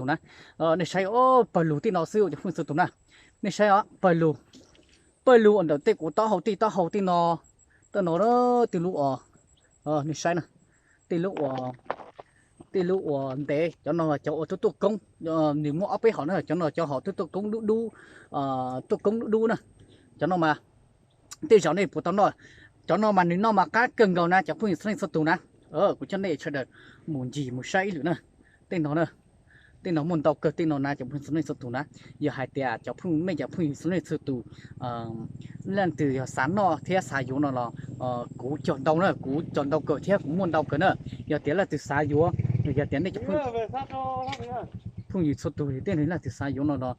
tus na. Nej saib, pawg lug tej no xwb cov phooj ywg txhua tus na. Nej saib os, pawg lug, pawg lug uas ntawm tej kuv taub hau tej taub hau tej no, tej no, tej lub uas, nej saib na, tej lub uas, tej lub uas ntev, cov no cov uas tuaj tuaj koob, nws muaj ob peb hom na, cov no cov hom tuaj tuaj koob dub dub, tuaj koob dub dub na. Cov no mas tej zaum nej puas tau noj, cov no mas nws noj mas qab kawg nkaus na cov phooj ywg txhua leej txhua tus na. Kuv coj nej sawv daws mus ncig mus saib ib lwm na. Tej no na, tej no muaj ntau kawg tej no na cov phooj ywg txhua leej txhua tus na. Yog hais tias cov phooj, nej cov phooj ywg txhua leej txhua tus leej twg yog xav noj thiab xav yuav no los kuv cog ntau na, kuv cog ntau kawg thiab kuv muaj ntau kawg na. Yog tias leej twg xav yuav, yog tias nej cov phooj ywg txhua tus tej leej twg xav yuav no los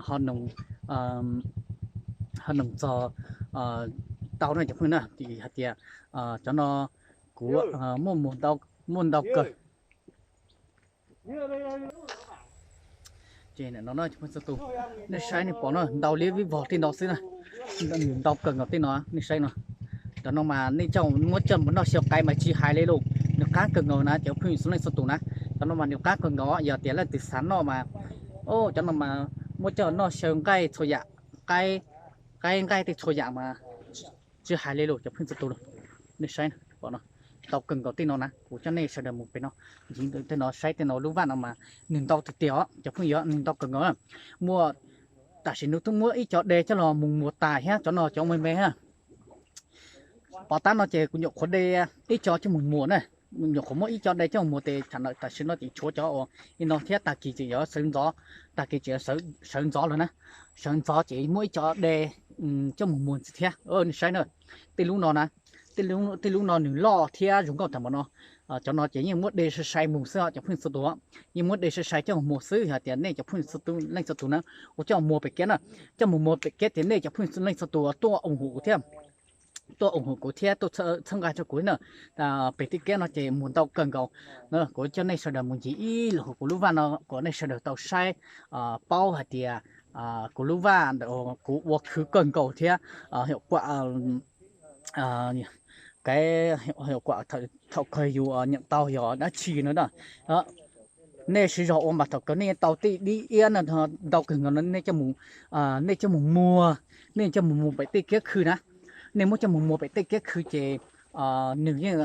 ho noog, ho noog txog tau na cov phooj ywg na. Hais tias cov no kuv muaj muag, muaj ntau kawg. Ces no nej saib nej pom no ntau liab vij vog tej no xwb na. Ntau kawg nkaus tej no nej saib no. Cov no mas nej coj muab coj mus noj xyaw qaib mas tsis hais li lauj, nws qab kawg nkaus na cov phooj ywg txhua leej txhua tus na. Cov no mas nws qab kawg nkaus, yog tias leej twg xav noj mas, cov no mas muab coj noj xyaw nqaij txhua yam, qaib nqaij tej txhua yam mas tsis hais li lauj cov phooj ywg txhua tus. Nej saib, ntau kawg nkaus tej no na, kuv coj nej sawv daws mus pem no, ntxiv tej no saib tej no lub vaj no mas nws ntau tiag tiag os cov phooj ywg, nws ntau kawg nkaus. Muaj, tam sim no twb muab ib co de coj los mus muag tas thiab cov no cov me me. Pov tab no ces kuv nyuam qhuav de ib co coj mus muag na, nyuam qhuav muab ib co de coj mus muag tes tam sim no ces tshuav cov uas ib no thiab tag kis ces yuav sawv ntxov, tag kis ces sawv ntxov lawm na, sawv ntxov ces muab ib co de coj mus muag ntxiv thiab. Nej saib na, tej lub no na, tej lub no nws loj thiab zoo nkauj tag npaum no. Cov no ces yeej muab de sai sai mus xwb os cov phooj ywg txhua tus, yeej muab de sai sai coj mus muag xwb. Yog tias nej cov phooj ywg txhua leej txhua tus na, kuv coj muag pem kev na, coj mus muag pem kev tias nej cov phooj ywg txhua leej txhua tus tuaj ủng hộ kuv thiab, tuaj ủng hộ kuv thiab tuaj txhawb nqa rau kuv na. Pem tej kev no ces muag ntau kawg nkaus. Kuv coj nej sawv daws mus ncig ib lwm kuv lub vaj no kom nej sawv daws tau saib paub hais tias kuv lub vaj ntawm kuv ua khwv kawg nkaus thiab, kuam, thaum kawg yus nyeem tau yog dab tsi no na. Nej siv zog ua mas thaum kawg nej tau tej dib iab no ntau kawg nkaus no nej coj mus, nej coj mus muag, nej coj mus muag pem tej kiab khw na. Nej muab coj mus muag pem tej kiab khw ces nws yeej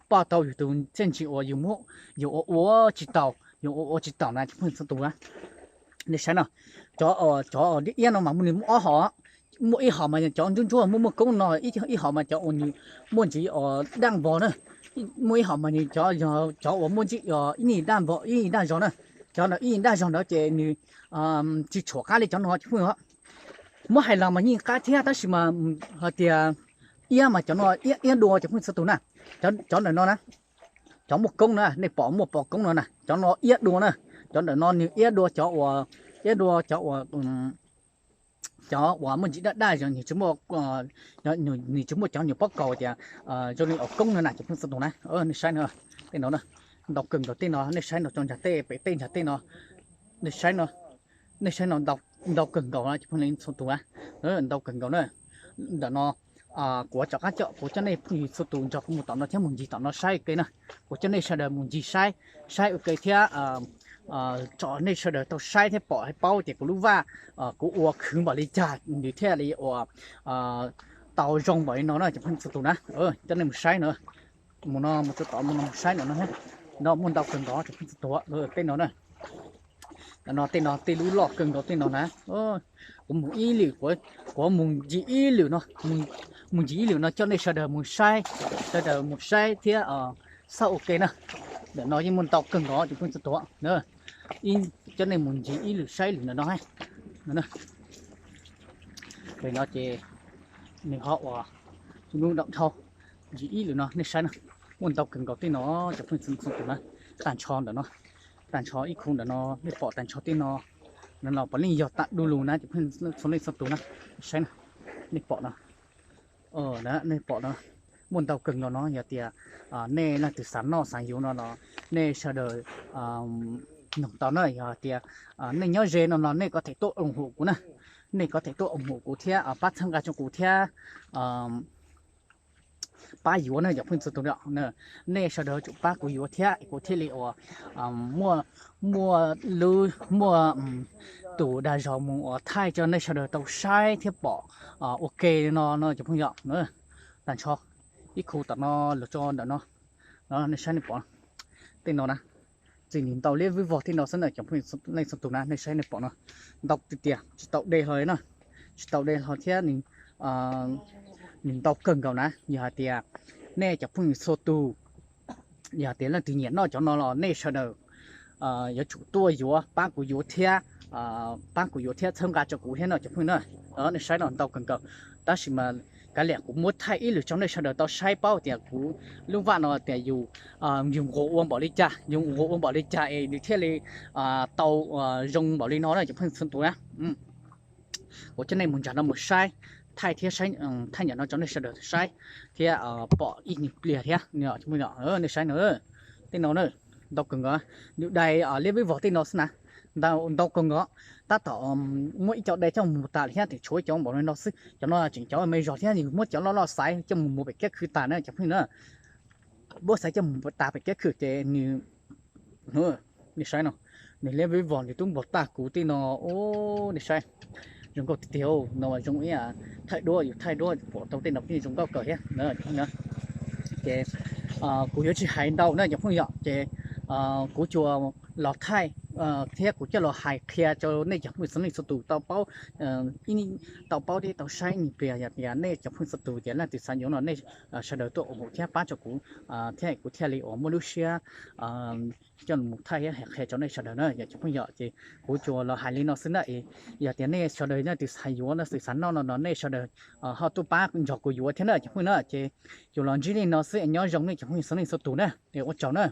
poj tau yus tus txiaj ntsig uas yus ua ua tsis taus, yus ua ua tsis taus na cov phooj ywg txhua tus na. Nej saib no, cov, cov dib iab no mas nws muaj ob hom, muaj ib hom mas cov ntsuab ntsuab muaj muaj koob no, ib hom mas cov uas nws muaj ntsis daj vog na, muaj ib hom mas nws cov, cov uas muaj ntsis ib yig daj vog ib yig daj zog na, cov no ib yig daj zog ntawd ces nws tsis tshuam qab li cov no cov phooj ywg. Muab hais los mas yeej qab thiab tab sis mas hais tias iab mas cov no iab, iab dua cov phooj ywg txhua tus na. Cov ntawm no na, cov muaj koob na, nej pom muaj pov koob no na, cov no iab dua na. Cov ntawm no nws iab dua cov uas, iab dua cov uas, cov uas muaj ntsis daj daj zog, nws tsis muaj, nws tsis muaj cov nws pob kaus tias zoo li os koob no na cov phooj ywg txhua tus na. Nej saib no, tej no na, ntau kawg nkaus tej no, nej saib no tso ntsag tej pem tej ntsag tej no, nej saib no, nej saib no, ntau kawg nkaus cov phooj ywg txhua tus na, ntau kawg nkaus na. Ntawm no kuv rov qab coj, kuv coj nej phooj ywg txhua tus nrog kuv mus tom no thiab mus ncig tom no saib ua ke na. Kuv coj nej sawv daws mus ncig saib, saib ua ke thiab tso nej sawv daws tau saib thiab pom thiab paub tias kuv lub vaj kuv ua khwv npaum li cas nws thiaj li uas tau zoo npaum li no na cov phooj ywg txhua tus na. Coj nej mus saib no, mus no mus txog tom mus no mus saib no na. No muaj ntau kawg nkaus cov phooj ywg txhua tus, tej no na. No tej no tej lub loj kawg nkaus tej no na. Kuv mus ib lwm, kuv mus ncig ib lwm no, mus ncig ib lwm no coj nej sawv daws mus saib, sawv daws mus saib thiab xauj ua ke na. Ntawm no yeej muaj ntau kawg nkaus cov phooj ywg txhua tus. Coj nej mus ncig ib lwm saib lwm ntawm no. Pem no ces nws ho ua lub nram dhau, ncig ib lwm no nej saib no, muaj ntau kawg nkaus tej no cov phooj ywg txhua tus na. Tag nrho ntawm no, tag nrho ib khub ntawm no nej pom tag nrho tej no, no puav leej yog tag du lug na cov phooj ywg txhua leej txhua tus na. Saib no, nej pom no, nej pom no, muaj ntau kawg nkaus no. Yog tias nej leej twg xav noj xav yuav no los nej sawv daws noog tau na. Yog tias nej nyob ze no no nej có thể tuaj ủng hộ kuv na, nej có thể tuaj ủng hộ kuv thiab pab txhawb nqa rau kuv thiab. pab yuav na cov phooj ywg txhua tus. Nej sawv daws tsum pab kuv yuav thiab kuv thiaj li uas muaj, muaj lub, muaj tus dag zog mus uas thaij tso nej sawv daws tau saib thiab pom ua ke no no cov phooj ywg. Tag nrho ib khu tom no los tso ntawm no, nej saib nej pom tej no na, txij nws ntau liab vwb vog tej no xwb na cov phooj ywg txhua tus na, nej saib nej pom no, ntau tiag tiag tsis tau de hlo na, tsis tau de hlo thiab nws ntau kawg nkaus na. Yog hais tias nej cov phooj ywg txhua tus, yog hais tias leej twg nyiam noj cov no los nej sawv daws yuav tsum tuaj yuav, pab kuv yuav thiab, pab kuv yuav thiab txhawb nqa rau kuv thiab no cov phooj ywg na. Nej saib no ntau kawg nkaus, tab sis mas kav liam kuv muab thaij ib lwm tso nej sawv daws tau saib paub tias kuv lub vaj no tias yus, yus nquas ua npaum li cas, yus nquas ua npaum li cas es nws thiaj li tau zoo npaum li no na cov phooj ywg txhua tus na. Kuv coj nej mus nram no mus saib, thaij thiab saib, thaij nram no tso nej sawv daws saib thiab pom ib nyuag pliag thiab. Nej saib no, tej no na, ntau kawg nkaus, nws dai liab vwb vog tej no xwb na, ntau kawg nkaus. Tab tom muab ib co dai coj mus tas thiab, tseem tshuav cov npaum no xwb, cov no tseem cov me zog thiab, yus muab cov loj loj xaiv coj mus muag pem kiab khw tas na cov phooj ywg na. Muab xaiv coj mus tas pem kiab khw ces nws, nej saib no, nws liab vwb vog nws twb npog tag kuv tej no. Nej saib, zoo nkauj tiag tiag no, zoo ib thaij duab, yus thaij duab pom tau tej no pheej zoo nkauj kawg thiab. Ces kuv yuav tsis hais ntau na cov phooj ywg, ces kuv tsuas los thaij thiab kuv coj los hais qhia rau nej cov phooj ywg txhua leej txhua tus tau paub, tau paub thiab tau saib ib nyuag pliag. Yog tias nej cov phooj ywg txhua tus tias leej twg xav yuav no nej sawv daws tuaj ua hauv thiab pab rau kuv thiab kuv thiaj li uas muaj lub siab coj los mus thaij thiab hais qhia rau nej sawv daws na yom cov phooj ywg. Ces kuv tsuas los hais li no xwb na. Yog tias nej sawv daws leej twg xav yuav, leej twg xav noj no no nej sawv daws ho tuaj pab nrog kuv yuav thiab na cov phooj ywg na. Ces tsuas los ntsib li no xwb es nyob zoo nej cov phooj ywg txhua leej txhua tus na, es ua tsaug na.